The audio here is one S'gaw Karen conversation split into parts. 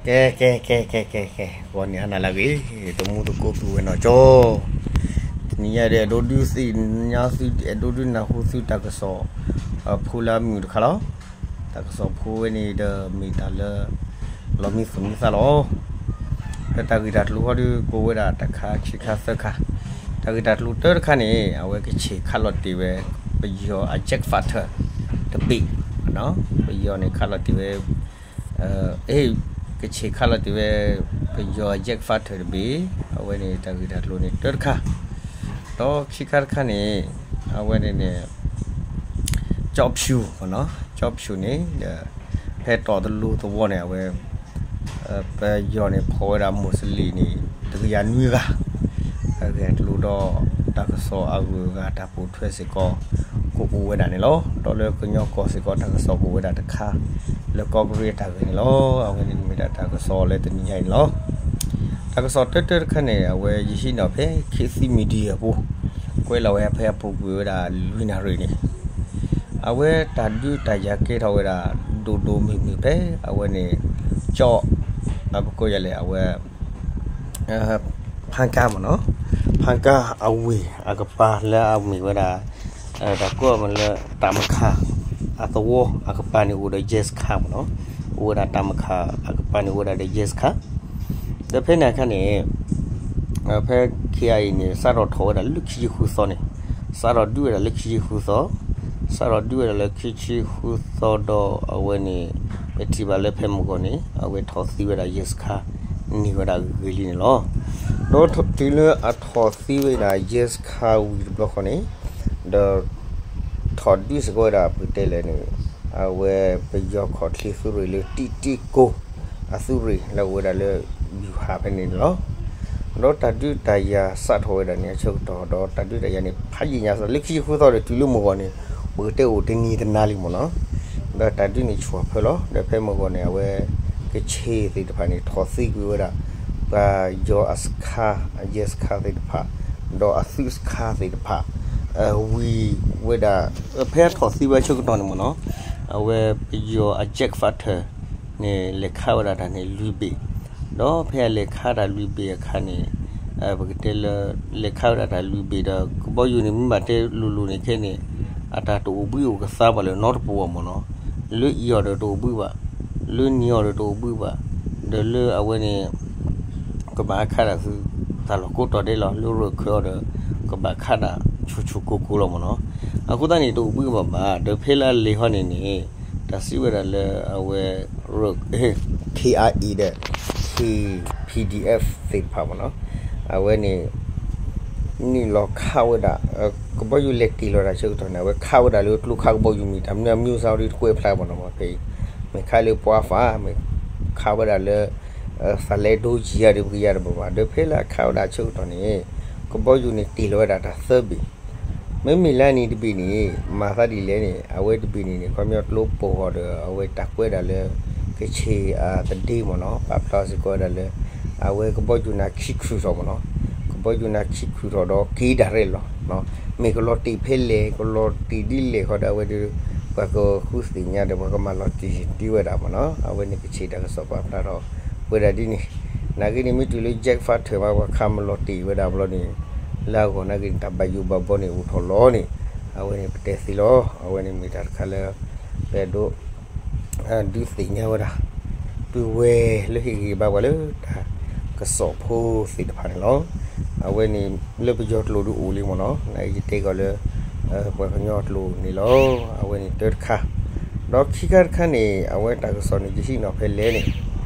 ကဲ ကဲ ကဲ ကဲ ကဲ ကဲ ဂီၤန့ၣ်ဟါနၤလၢအဂ့ၤ, တမူသကိးပုၢ်ဝဲၢ်နီၢ်ကၠီ, တနံၤညါဒီး အဲၣ်ဒိးဒုးသ့ၣ်ညါသု အဲၣ်ဒိးဒုးနၢ်ဟူသုတၢ်ကစီၣ် ဖိလၢအမုာ်တခါလီၤ. တၢ်ကစီၣ်ဖိဝဲန့ၣ်ဒီးမ့ၢ်တၢ်လၢ လီၤမံသူၣ်မံသးလီၤ. ဒီးတၢ်ဂ့ၢ်တၢ်ကျိၤဟီဒုး ကိးဝဲဒၣ်တခါခံခါသၢခါ, တၢ်ဂ့ၢ်တၢ်ကျိၤတၢတခါန့ၣ် အဝဲကချ့ၣ်ခးလီၤတ့ၢ်ဝဲ ပယီၤအ jet fighter တဘ့ၣ်, ပယီၤန့ၣ်ခးလီၤတ့ၢ်ဝဲ အ့ ကချ့ၣ်ခးလီၤတ့ၢ်ဝဲ ပယီၤအ jet fighter တဘ့ၣ်, အဝဲန့ၣ်တၢ်ဂ့ၢ်တၢ်ကျိၤန့ၣ်တၢတခါ, ဒီးခံခါတခါန့ၣ် အဝဲန့ၣ်န့ၣ် ကၠီဖၠူၣ်, ကၠီဖၠူၣ်န့ၣ်ဒီး ဖဲတီၢ်တလိၤသဝီန့ၣ် အဝဲ ပယီၤန့ၣ် ဖီၣ်ဝဲဒၣ်မိၢ်စလံၣ်န့ၣ် တကယၤနွံဂၤ, အဂ့ၢ်အကျိၤဒီး တၢ်ကစီၣ်အဂုၤအဂၤတၢ်ပိာ်ထွဲစ့ၢ်ကီး ကအိၣ်ဝဲဒၣ်န့ၣ်လီၤ. ဒီးလၢကညီကီၢ်စ့ၢ်ကီး တၢ်ကစီၣ်ကအိၣ်ဝဲဒၣ်တခါ လၢကီၢ်ကရ့ၣ်တၢ်ဂ့ၢ်န့ၣ်လီၤ. အဝဲန့ၣ်မ့ၢ်ဒၣ်တၢ်ကစီၣ်လၢတနံၤညါအံၤန့ၣ်လီၤ. တၢ်ကစီၣ်တၢတၢတခါန့ၣ် အဝဲယဟံးန့ၢ်ဖဲ ခေတ်သစ် Media အပူၤ, ကွဲးလီၤဝဲဖဲအပူၤကွံာ်ဝဲဒၣ်လွံၢ်နၣ်ရံၣ်န့ၣ် အဝဲတၢ်ဒုးတၢ်ယၤကဲထီၣ်ဝဲဒၣ် ဒိၣ်ဒိၣ်မုၢ်မုၢ်ဖဲ အဝဲန့ၣ် ကၠီ အပကိးယၤလဲၣ် အဝဲ ဖါကါမ့ၢ်နီၤ, ဖါကါအဝ့ၢ်အကပၤလၢအမ့ၢ်ဝဲဒၣ် တၢ်ကိးမ့ၢ်လၢ တၢ်မခါ အသဝီအကပၤန့ၣ်အိၣ်ဒီး ရဲစခန်း မ့ၢ်နီၤ, အိၣ်ဝဲဒၣ်တၢ်မခါ အကပၤန့ၣ်အိၣ်ဝဲဒၣ်ဒီး ရဲစခန်း ဒီးဖဲန့ၣ်အခါန့ၣ် ဖဲ KIA န့ၣ် စးထီၣ်ထီၣ်ဝဲဒၣ်လၢခံဆံဃုသီန့ၣ်, စးထီၣ်ဒုးဝဲဒၣ်လၢခံဆံဃုသီ, စးထီၣ်ဒုးဝဲဒၣ်လၢခံဆံဃုသီဒီးအဝဲန့ၣ် ပထံၣ်ဘၣ်လၢဖဲမုၢ်ဂီၢ်န့ၣ် အဝဲထီၣ်သံဝဲဒၣ် ရဲစခန်း န့ၢ်ဝဲဒၣ်ဂ့ၤလံန့ၣ်လီၤ. ဒီးတုၤလၢအထီၣ်သံဝဲဒၣ် ရဲစခန်း ဝံၤတဘျီဃီန့ၣ် ဒီး ထီၣ်ဒုးစ့ၢ်ကီးဝဲဒၣ်ပကတဲလဲၣ်န့ၣ် အဝဲပယီၤခီၣ်ချ့သုးရ့ၣ်လၢတံတံကိ အသုးရ့ၣ်လၢအအိၣ်ဝဲဒၣ်လၢ ဗျူဟာ ဖဲန့ၣ်န့ၣ်လီၤ. ဒီးတၢ်ဒုးတၢ်ယၤစးထီၣ်ဝဲဒၣ်န့ၣ်အဆၢကတီၢ် ဒီးတၢ်ဒုးတၢ်ယၤန့ၣ် ဖးယံာ်ညါစ့ၢ် လၢခံဆံဃုသီဒီးတုၤလၢမုၢ်ဂီၢ်န့ၣ် ပကတဲအိၣ်တနံၤတနၤလံမ့ၢ်နီၤ, ဒီးတၢ်ဒုးန့ၣ်ဆူၣ်ဖၢလီၤ ဒီးဖဲမုၢ်ဂီၢ်န့ၣ် အဝဲ ကချ့ၣ်သ့ၣ်တဖၣ်န့ၣ် ထီၣ်သံကွံာ်ဝဲဒၣ် ပှၤယီၤအစခါ ရဲစခန်း သ့ၣ်တဖၣ် ဒီးအသုးစခါသ့ၣ်တဖၣ် ဝံၤဝဲဒၣ် ဖဲထီၣ်သံဝဲအဆၢကတီၢ်န့ၣ်မ့ၢ်နီၤ, အဝဲပယီၤအ jet fighter န့ၣ် လဲၤခးဝဲဒၣ်တၢ်န့ၣ်လွံၢ်ဘ့ၣ်, ဒီးဖဲအလဲၤခးတၢ်လွံၢ်ဘ့ၣ်အခါန့ၣ် ပကတဲလၢ လဲၤခးဝဲဒၣ်တၢ်လွံၢ်ဘ့ၣ်ဒီး ကဘီယူၤန့ၣ် မ့ၢ်ဘၣ်တဲလိၤလိၤန့ၣ်ခဲန့ၣ် အတၢ်တအိၣ်ဘှံးအိၣ်ကသါဘၣ်လၢၤနီတပူၤဘၣ်မ့ၢ်နီၤ, လၢအံၤအီၤဒီးတအိၣ်ဘှံးဘၣ်, လၢနံၤအီၤဒီးတအိၣ်ဘှံးဘၣ်, ဒီးလၢအဝဲန့ၣ် ကဘၣ်ခးတၢ်သုး တၢ်လီၢ်ကိးတီၤဒဲးလီၤ, လၢရၢၢ်ခၢၣ်အီၤဒီး ကဘၣ်ခးတၢ်ဆူၣ်ဆူၣ်ကိၢ်ကိၢ်လီၤမ့ၢ်နီၤ. အဃိသတးန့ၣ် တအိၣ်ဘှံးဘၣ်ဘၣ်, ဒီးဖဲလၢအလဲၤဟီန့ၣ်န့ၣ် တၢ်စံးဝဲဒၣ်လၢအဝဲ KIA ဒီး K PDF သ့ၣ်တဖၣ်မ့ၢ်နီၤ, အဝဲန့ၣ် နုာ်လီၤခးဝဲဒၣ် ကဘီယူၤလဲၤတ့ၢ်လီၤတၢ်ဆၢကတီၢ်န့ၣ် အဝဲခးဝဲဒၣ်လၢကျိခးကဘီယူၤမ့ၢ်တၢ်မနုၤမံၤစးဒီးတကွဲးဖျါမ့ၢ်နီၤ, မ့ၢ်ဖဲ မ့ၢ်ခးလၢပှၤဖး မ့ၢ်ခးဝဲဒၣ်လၢ သးလဲဒိကံယၤဒီးပကယၤတဘၣ်ဘၣ်, ဒီးဖဲလၢအခးဝဲဒၣ်ဆၢကတီၢ်န့ၣ် ကဘီယူၤန့ၣ်တ့ၢ်လီၤဝဲဒၣ်တၢ်သၢဘ့ၣ်, မ့မ့ၢ်လၢန့ၣ်တဘ့ၣ်န့ၣ် မၤသးဒ်လဲၣ်န့ၣ် အဝဲတဘ့ၣ်န့ၣ်န့ၣ် ခီပညီကျိပိၢ်ဃီဒီး အဝဲတၢ်ကွဲးဒၣ်လၢ ကချ့ၣ်အသဒ့မ့ၢ်နီၤ ပာ်ဖျါစ့ၢ်ကီးဝဲဒၣ်လၢ အဝဲကဘီယူၤန့ၣ်ခံခုၣ်ထီၣ်မ့ၢ်နီၤ, ကဘီယူၤန့ၣ်ခံခုၣ်ထီၣ်ဒီးက့ၤဒၣ်ရဲၣ်လီၤ, မ့ၢ်ကလီၤတ့ၢ်ဖဲလဲၣ် ကလီၤတ့ၢ်ဒ်လဲၣ်ဃီဒီးအဝဲဒီး ပှၤကဃုသ့ၣ်ညါဒီးပှၤကမၤလီၤတံၢ်တ့ၢ်ဝဲဒၣ်မ့ၢ်နီၤ, အဝဲန့ၣ်ကချ့ၣ်တၢ်ကစီၣ်ပာ်ဖျါထီၣ်ဝဲဒၣ်ဒ်န့ၣ်, နာ်က့န့ၣ် မ့ၢ်တုၤလၢ jet fighter မ့ၢ်ပှၤခးမၤလီၤတ့ၢ်ဝဲဒၣ်ဘျီန့ၣ် လၢအဂီၢ်နာ်က့န့ၣ် တၢ်ဘၣ်ယိၣ်ဘၣ်ဘီန့ၣ်အိၣ်ထီၣ်လီၤန့ၣ်, အဝဲန့ၣ်ပတဲသ့လီၤ, အဝဲန့ၣ်မ့ၢ်တၢ်တခါလၢ ပအဲၣ်ဒိး ဒုးသ့ၣ်ညါဝဲဒၣ် ပုၢ်ဝဲၢ်လၢဟ့ၣ်ဂံၢ်ဟ့ၣ်ဘါပှၤလၢတၢ်ကစီၣ်ဖိသ့ၣ်တဖၣ်န့ၣ်လီၤ. အဝဲန့ၣ်လၢပယီၤကျိာ်ဒုးအိၣ်လံမ့ၢ်နီၤ, နာ်က့ယတဲကီးလၢ ပှၤကညီကျိာ်န့ၣ်လီၤ. အဝဲန့ၣ်တၢတခါ, ဒီးခံခါတခါန့ၣ် အဝဲတၢ်ကစီၣ်န့ၣ် ယဟံးန့ၢ်ဖဲလဲၣ်န့ၣ်,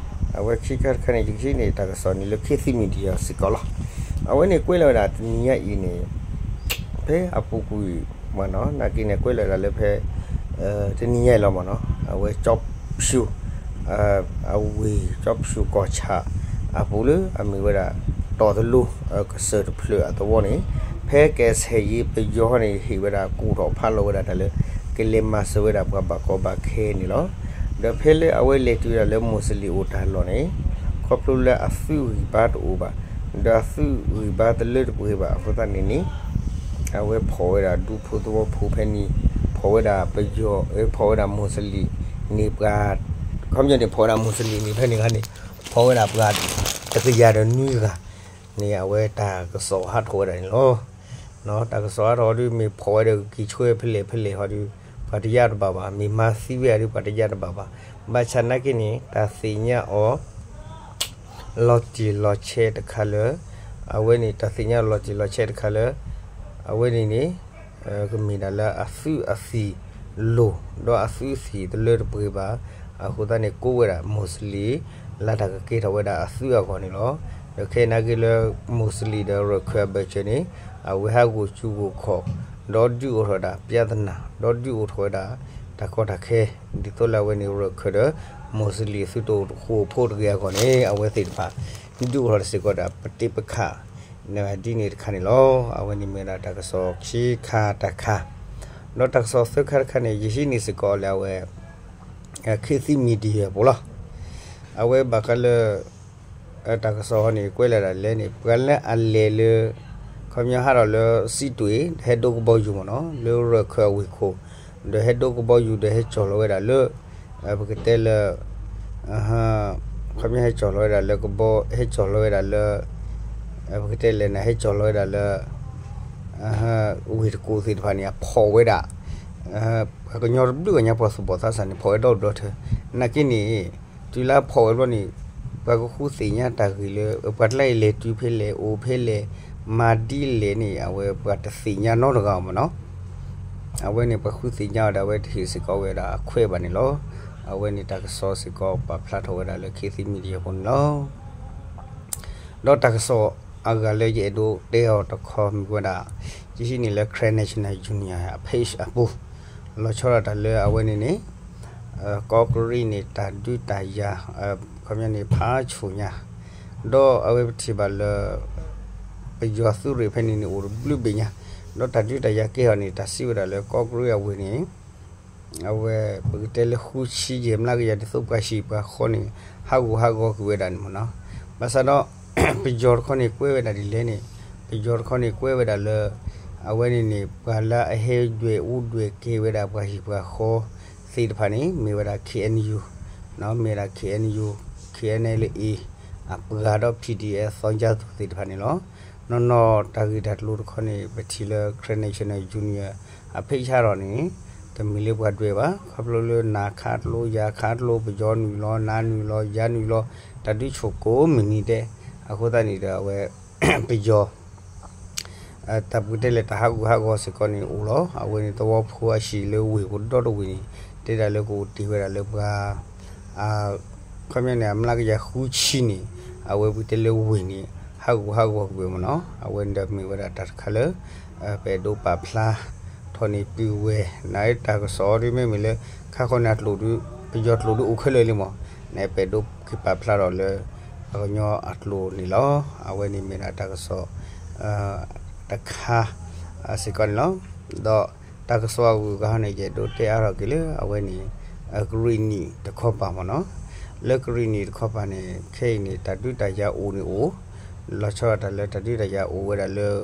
အဝဲခံခါတခါန့ၣ် ယဟံးန့ၢ်တၢ်ကစီၣ်န့ၣ်လၢ ခေတ်သစ် မီဒီယာ စ့ၢ်ကီးလီၤ. အဝဲန့ၣ်ကွဲးလီၤဝဲဒၣ်တနံၤညါအံၤန့ၣ် ဖဲအပူၤကွံာ်မ့ၢ်နီၤ, နာ်က့န့ၣ် ကွဲးလီၤဝဲဒၣ်လၢဖဲ တနံၤညါအံၤလီၤမ့ၢ်နီၤ, အဝဲကၠီဖၠူၣ် အဝ့ၢ် ကၠီဖၠူၣ်ကီၢ်ဆၣ် အပူၤလၢအမ့ၢ်ဝဲဒၣ် တီၢ်တလိၤ ကစၢၢ်တဖျၢၣ်အသဝီန့ၣ် ဖဲကဲစဲးယ့ပယီၤန့ၣ် ဟ့ၣ်ဝဲဒၣ်ကူၣ်ထီၣ်ဖးလီၤဝဲဒၣ်တၢ်လၢ ကလဲၤမၤစၢၤဝဲဒၣ်ပှၤဘၣ်ကီဘၣ်ခဲန့ၣ်လီၤ. ဒီးဖဲလၢအဝဲလဲၤတုၤဝဲဒၣ်လၢ မူစလံၣ်အိၣ်တၢ်လီၢ်န့ၣ် ခီဖျိလၢအသုးဂံၢ်ဘါတအိၣ်ဘၣ်, ဒီးအသုးဂံၢ်ဘါတလၢတပှဲၤဘၣ်အဃိသတးန့ၣ်န့ၣ် အဝဲဖီၣ်ဝဲဒၣ်ဒူဖိသဝီဖိဖဲန့ၣ်, ဖီၣ်ဝဲဒၣ်ပယီၤ, ဖီၣ်ဝဲဒၣ်မူစလံၣ်န့ၣ်ပှၤ, ခီပညီန့ၣ် ဖီၣ်ဝဲဒၣ်မူစလံၣ်န့ၣ်ဖဲန့ၣ်ခါန့ၣ် ဖီၣ်ဝဲဒၣ်ပှၤတကယၤဒီးနွံဂၤန့ၣ် အဝဲတၢ်ကစီၣ်ဟးထီၣ်ဝဲဒၣ်န့ၣ်လီၤ. တၢ်ကစီၣ်ဟးထီၣ်ဒုး မ့ၢ်ဖီၣ်ဝဲဒီးကက့ၤဆှၢဖဲလဲၣ်ဖဲလဲၣ်ဟီဒုး ပှၤတယါတဘၣ်ဘၣ်, မ့ၢ်မၤသံဝဲဒၣ်ဒုး ပှၤတယါတဘၣ်ဘၣ်. ဘၣ်ဆၣ်နာ်က့န့ၣ် တၢ်သ့ၣ်ညါအီၤ လီၤတံၢ်လီၤဆဲးတခါလၢ အဝဲန့ၣ် တၢ်သ့ၣ်ညါလီၤတံၢ်လီၤဆဲးတခါလၢ အဝဲန့ၣ်န့ၣ် ကမ့ၢ်ဒၣ်လၢအသုးအသံၣ်လိၤ ဒီးအသုးသံၣ်တလၢတပှဲၤဘၣ်. အဃိသတးန့ၣ် ကိးဝဲဒၣ် Muslim လၢတၢ်ကကဲထီၣ်ဝဲဒၣ်အသုးအဂီၢ်န့ၣ်လီၤ. ဒီးခဲအံၤနာ်က့လၢ Muslim ဒီးရၢၢ်ခၢၣ်အဘၢၣ်စၢၤန့ၣ် အဝဲဟးဂီၤစူၤဂီၤခီၣ် ဒီးဒုးအိၣ်ထီၣ်ဝဲဒၣ် ပြဿနာ ဒီးဒုးအိၣ်ထီၣ်ဝဲဒၣ် တၢ်ကီတၢ်ခဲ ဒ်သိးလၢအဝဲန့ၣ် ရၢၢ်ခၢၣ်ဒီး Muslim သုးတအိၣ်ဃိာ်ဖိတဂ့ၤအဂီၢ်န့ၣ် အဝဲသ့ၣ်တဖၣ် ဒုးအိၣ်ထီၣ်တစ့ၢ်ကီးဒီး ပတ့ပခး ဒ်န့ၣ်တခါန့ၣ်လီၤ. အဝဲန့ၣ်မ့ၢ်ဝဲဒၣ်တၢ်ကစီၣ်ခံခါတခါ, ဒီးတၢ်ကစီၣ်သၢခါတခါန့ၣ် ယဟံးန့ၢ်စ့ၢ်ကီးလၢအဝဲ ခေတ်သစ် Media ပူၤလီၤ. အဝဲဘၣ်ဃးလၢ တၢ်ကစီၣ်ဟီန့ၣ် ကွဲးလီၤဒၣ်လဲၣ်န့ၣ် ပှၤလၢအလဲၤလၢ ခီပညီဟးထီၣ်လၢ စံးတွ့ၣ် ဟဲဒိကဘီယူၤမ့ၢ်နီၤ လၢရၢၢ်ခၢၣ်အဝ့ၢ်ခိၣ် ဒီးဟဲဒိကဘီယူၤဒီးဟဲကၠီၣ်လီၤဝဲဒၣ်လၢ ပကတဲလၢ ခီပညီဟဲကၠီၣ်လီၤဝဲဒၣ်လၢကဘီ ဟဲကၠီၣ်လီၤဝဲဒၣ်လၢ ပကတဲလဲၣ်န့ၣ် ဟဲကၠီၣ်လီၤဝဲဒၣ်လၢ ဝ့ၢ်တကူၣ်သ့ၣ်တဖၣ်န့ၣ် အဖီၣ်ဝဲဒၣ် ပှၤကညီတဘျုးကညါပှၤသူၣ်ဘီၣ်သးစၢ်န့ၣ် ဖီၣ်ဝဲဒီဘျီထၢၣ် နာ်က့န့ၣ် တုၤလၢအဖီၣ်ဝဲဘျီန့ၣ် ပှၤကဃုသ့ၣ်ညါတၢ်ဂ့ၢ်လၢ ပှၤတလါအံၤလဲၤတုၤဖဲလဲၣ် အိၣ်ဖဲလဲၣ် မၤဒ်လဲၣ်န့ၣ် အဝဲပှၤတသ့ၣ်ညါနီတဂၤမ့ၢ်နီၤ အဝဲန့ၣ် ပှၤဃုသ့ၣ်ညါအီၤဒၣ်ဝဲတဟ့ၣ်စ့ၢ်ကီးဝဲဒၣ်အခွဲးဘၣ်န့ၣ်လီၤ. အဝဲန့ၣ်တၢ်ကစီၣ်စ့ၢ်ကီးပာ်ဖျါထီၣ်ဝဲဒၣ်လၢ ခေတ်သစ် Media ပူၤန့ၣ်လီၤ. ဒီးတၢ်ကစီၣ်အဂၤလၢယအဲၣ်ဒိးတဲအီၤတခီမ့ၢ်ဝဲဒၣ် ယဟံးန့ၢ်လၢ Karen National Union အ page အပူၤ လီၤဆီဒၣ်တၢ်လၢအဝဲန့ၣ်န့ၣ် ကီးကရံၣ်န့ၣ် တၢ်ဒုးတၢ်ယၤ ခီပညီန့ၣ် ဖးဆူၣ်ညါ ဒီးအဝဲပထံၣ်ဘၣ်လၢ ပယီၤသုးရ့ၣ်ဖဲန့ၣ်န့ၣ် အိၣ်တဘျုးဘ့ၣ်ညါ ဒီးတၢ်ဒုးတၢ်ယၤကဲထီၣ်န့ၣ် တၢ်စံးဝဲဒၣ်လၢကီးကရံၣ်အဝ့ၢ်န့ၣ် အဝဲ ပကတဲလၢဃုဆံယဲၢ်မျးကယၤဒ်သိးပှၤဟံၣ်ပှၤဃီန့ၣ် ဟးဂူာ်ဟးဂီၤကွံာ်ဝဲဒၣ်န့ၣ်မ့ၢ်နီၤ. ဘၣ်ဆၣ်ဒီး ပယီၤတခီန့ၣ်ကွဲးဝဲဒၣ်ဒ်လဲၣ်န့ၣ် ပယီၤတခီန့ၣ်ကွဲးဝဲဒၣ်လၢ အဝဲန့ၣ်န့ၣ် ပှၤလၢအဟဲဒွဲၣ်အူဒွဲၣ်ကဲဝဲဒၣ်ပှၤဟံၣ်ပှၤဃီသ့ၣ်တဖၣ်န့ၣ် မ့ၢ်ဝဲဒၣ် K N U မ့ၢ်ဝဲဒၣ် K N U, K N L A အပှၤဒီး P D F သီကၠၢ်သူၣ်သ့ၣ်တဖၣ်န့ၣ်လီၤ. နီၢ်နီၢ်တၢ်ဂ့ၢ်တၢ်ကျိၤတခီန့ၣ် ပထံၣ်လၢ Karen National Union အ page ဟးထီၣ်န့ၣ် တမ့ၢ်လၢပှၤဒွဲၣ်ဘၣ် ခီဖျိလၢနၤခးတလိ ယၤခးတလိ ပယီၤနုာ်လီၤ နၤနုာ်လီၤ ယၤနုာ်လီၤ တၢ်ဒုးဆိၣ်ကိးမုၢ်နံၤဒဲး အဃိသတးန့ၣ်ဒီးအဝဲ ပယီၤ တၢ်ပကတဲလဲၣ် တၢ်ဟးဂူာ်ဟးဂီၤစ့ၢ်ကီးန့ၣ်အိၣ်လီၤ. အဝဲန့ၣ်သဝီဖိအဟံၣ်လၢဝ့ၢ်ပူၤဒီတဝ့ၢ်န့ၣ် တဲဒၣ်လၢကအိၣ်တ့ၢ်ဝဲဒၣ်လၢပှၤ ခီပညီန့ၣ် အမျးကယၤဃုဆံန့ၣ် အဝဲပကတဲလၢဝ့ၢ်န့ၣ် ဟးဂူာ်ဟးဂီၤကွံာ်မ့ၢ်နီၤ. အဝဲန့ၣ်ဒီးမ့ၢ်ဝဲဒၣ်တၢ်တခါလၢ ပအဲၣ်ဒိးပာ်ဖျါထီၣ်န့ၣ်ပုၢ်ဝဲၢ် နတၢ်ကစီၣ်ဒ်မ့မ့ၢ်လၢ ခါဃီန့ၣ်အကျိာ်ဒုး ပယီၤကျိာ်ဒုးအိၣ်ခဲလၢာ်လံမ့ၢ် နပအဲၣ်ဒိးက့ၤပာ်ဖျါထီၣ်လၢ ပှၤကညီအကျိာ်န့ၣ်လီၤ. အဝဲန့ၣ်မ့ၢ်ဒၣ်တၢ်ကစီၣ် တခါ စ့ၢ်ကီးန့ၣ်လီၤ. ဒီးတၢ်ကစီၣ်အဂုၤအဂၤန့ၣ် ယအဲၣ်ဒိးတဲအါထီၣ်က့ၤလၢ အဝဲန့ၣ် ကရံၣ်နံၣ်တခီပၤမ့ၢ်နီၤ. လၢကရံၣ်နံၣ်တခီပၤန့ၣ် ခဲအံၤန့ၣ် တၢ်ဒုးတၢ်ယၤအိၣ်န့ၣ်အိၣ် လီၤဆီဒၣ်တၢ်လၢတၢ်ဒုးတၢ်ယၤအိၣ်ဝဲဒၣ်လၢ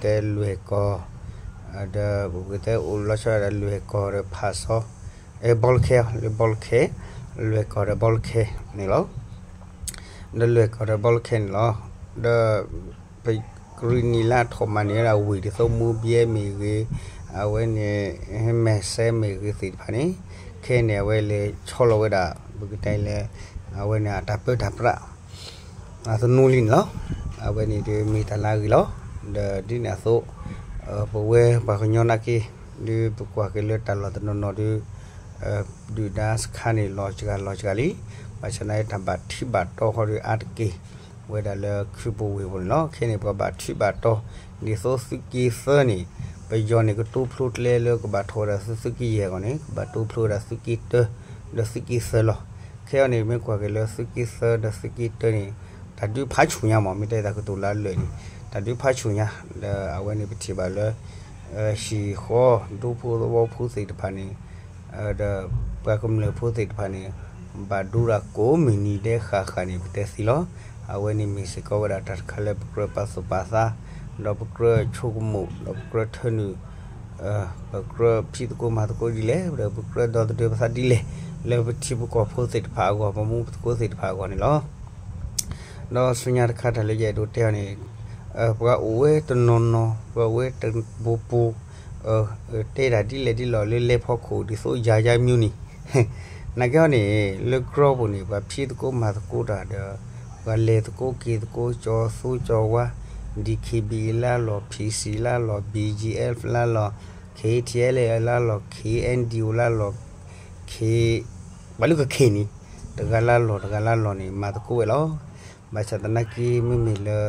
တဲလွဲၢ်ကီၢ် ဒီးပကတဲအိၣ်လီၤဆီဒၣ်တၢ်လၢလွဲၢ်ကီၢ်ဒီး ဖးစီ အဲ ဘီလ်ခဲ လၢဘီလ်ခဲ လွဲၢ်ကီၢ်ဒီးဘီလ်ခဲန့ၣ်လီၤ. ဒီးလွဲၢ်ကီၢ်ဒီးဘီလ်ခဲန့ၣ်လီၤ. ဒီး ပကရံၣ်နံၣ်လၢအထီၣ်မၤန့ၢ်ဝဲဒၣ်ဝ့ၢ်ဒ်သိး မိၢ်ဘဲမ့ၢ်ဂ့ၤ, အဝဲန့ၣ် မဲာ်စဲမ့ၢ်ဂ့ၤသ့ၣ်တဖၣ်န့ၣ် ခဲအံၤန့ၣ် အဝဲလဲၤဆီလီၤဝဲဒၣ် ပကတဲလၢ အဝဲန့ၣ် အတၢ်ပၢတၢ်ပြး အသနူလံန့ၣ်လီၤ. အဝဲန့ၣ်ဒုးမ့ၢ်တၢ်လၢအဂ့ၤလီၤ. ဒီးဒ်န့ၣ်အသိး ပဝဲပှၤကညီနာ်က့ ဒုးပကွၢ်က့ၤလၢတၢ်လီၢ်တနီၤနီၤဒုး ဒုၣ်ဒါစခါန့ၣ် လီၤစှၤလီၤစှၤလံ. ဘၣ်ဆၣ်သနာ်က့ တၢ်ဘၣ်ထံးဘၣ်တီၤဃီဒုးအါတက့ၢ် ဝဲဒၣ်လၢခုပူၤဝ့ၢ်ပူၤန့ၣ်လီၤ. ခဲအံၤန့ၣ် ပှၤဘၣ်ထံးဘၣ်တီၤ ဒ်သိးသုးက့သၢန့ၣ် ပယီၤန့ၣ် ကတိဖျိကျဲလၢကဘၣ်ထီၣ်ဝဲဒၣ်သုး သုးက့ယဲၢ်အဂီၢ်န့ၣ် ကဘၣ်တိဖျိဝဲဒၣ်သုးက့တၢ ဒီးသုးက့သၢလီၤ. ခဲအံၤန့ၣ် မ့ၢ်ကွၢ်က့ၤလၢသုးက့သၢဒီးသုးက့တၢန့ၣ် တၢ်ဒုးဖးဆူၣ်ညါမး မ့ၢ်တဲတၢ်ကတိၤလၢအလၢာ်န့ၣ် တၢ်ဒုးဖးဆူၣ်ညါ ဒီးအဝဲန့ၣ်ပထံၣ်ဘၣ်လၢ ဟံၣ်ဃီ ဒူဖိသဝီဖိသ့ၣ်တဖၣ်န့ၣ် ဒီးပှၤကမျၢၢ်ဖိသ့ၣ်တဖၣ်န့ၣ် ဘၣ်ဒိတၢ်ကိးမုၢ်နံၤဒဲးဃၣ်ဃၣ်န့ၣ် ပတဲသ့လီၤ. အဝဲန့ၣ်မ့ၢ်စ့ၢ်ကီးဝဲဒၣ်တၢ်တခါလၢပကြၢးပာ်သူၣ်ပာ်သး ဒီးပကြၢးဆိကမိၣ် ဒီးပကြၢးထၢနုာ် ပကြၢးဖံးသကိးမၤသကိးဒ်လဲၣ် ဒီးပကြၢးဒီသဒၢပသးဒ်လဲၣ် လၢပထံပကီၢ်ဖိသ့ၣ်တဖၣ်အဂီၢ် ပမူပသကိးသ့ၣ်တဖၣ်အဂီၢ်န့ၣ်လီၤ. ဒီးဆူညါတခါတၢ်လၢယအဲၣ်ဒိးတဲအီၤန့ၣ်, ပှၤအိၣ်ဝဲတနီၤနီၤ ပှၤအိၣ်ဝဲတပူၤပူၤ, တဲတၢ်ဒ်လဲၣ်ဒ်လဲၣ်လၢလဲၤဖီခိၣ်ဒ်သိးယၤယၤမံၤန့ၣ်, နာ်က့ဟီန့ၣ် လၢကရၢပူၤန့ၣ် ပှၤဖံးသကိးမၤသကိးတၢ်ဒီး ပှၤလဲၤသကိးက့ၤသကိး ကၠီၤသူကၠီၤဝါ, DKBA လၢလီၢ် PC လၢလီၢ် BGF လၢလီၢ် KTLA လၢလီၢ် KNDO လၢလီၢ် ပှၤလၢကခ့ၣ်န့ၣ် တဂၤလၢလီၢ်တဂၤလၢလီၢ်န့ၣ် မၤသကိးဝဲလီၤ. ဘၣ်ဆၣ်သနာ်က့ မ့မ့ၢ်လၢ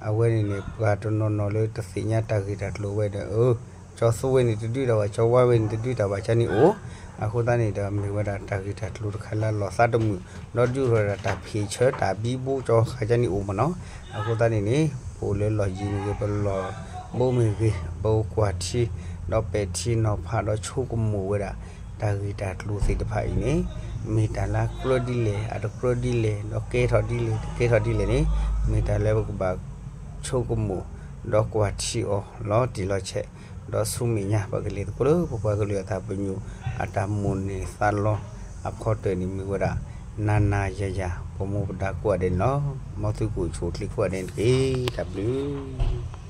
အဝဲန့ၣ်န့ၣ် ပှၤတနီၤနီၤလၢတသ့ၣ်ညါတၢ်ဂ့ၢ်တၢ်ကျိၤဝဲဒီး ကၠီၤသူဝဲန့ၣ်တဒုတၢ်ဘၣ် ကၠီၤဝါဝဲန့ၣ်တဒုတၢ်ဘၣ် ကန့ၣ်အိၣ်, အဃိသတးန့ၣ်ဒီး မ့ၢ်ဝဲဒၣ်တၢ်ဂ့ၢ်တၢ်ကျိၤတခါလၢလီၤသးတမုာ် ဒီးဒုးထီၣ်ဝဲဒၣ်တၢ်ဖံးဆၢတၢ်ဘံဘူကၠီၤဃာ်ကန့ၣ်အိၣ်မ့ၢ်နီၤ. အဃိသတးန့ၣ်န့ၣ် ပအိၣ်လၢလီၢ်ယံၤမ့ၢ်ဂ့ၤ ပလီၢ်ဘိမ့ၢ်ဂ့ၤ ပအိၣ်ကွၢ်ထံ ဒီးပဲာ်ထံနီၤဖးဒီးဆိကမိၣ်ဝဲဒၣ် တၢ်ဂ့ၢ်တၢ်ကျိၤသ့ၣ်တဖၣ်အံၤန့ၣ် မ့ၢ်တၢ်လၢကြၢးဒ်လဲၣ် အတကြၢးဒ်လဲၣ် ဒီးကဲထီၣ်ဒ်လဲၣ် တကဲထီၣ်ဒ်လဲၣ်န့ၣ် မ့ၢ်တၢ်လၢပကဘၣ်ဆိကမိၣ် ဒီးကွၢ်ထံအီၤလီၤတံၢ်လီၤဆဲး, ဒီးဆူမဲာ်ညါ ပကလဲၤသကိးလၢပပှၤကလုာ်အတၢ်ပညိၣ် အတၢ်မိၣ်န့ၢ်သးလီ အဖီတၢၢ်န့ၣ်မ့ၢ်ဝဲဒၣ် နၤနၤယၤယၤ ပမိၢ်ပဒါကိးဂၤဒဲးန့ၣ်လီၤ. မ်သုကအိၣ်ဆူၣ်အိၣ်ချ့ကိးဂၤဒဲးန့ၣ်တက့ၢ်. တၢ်ဘျုး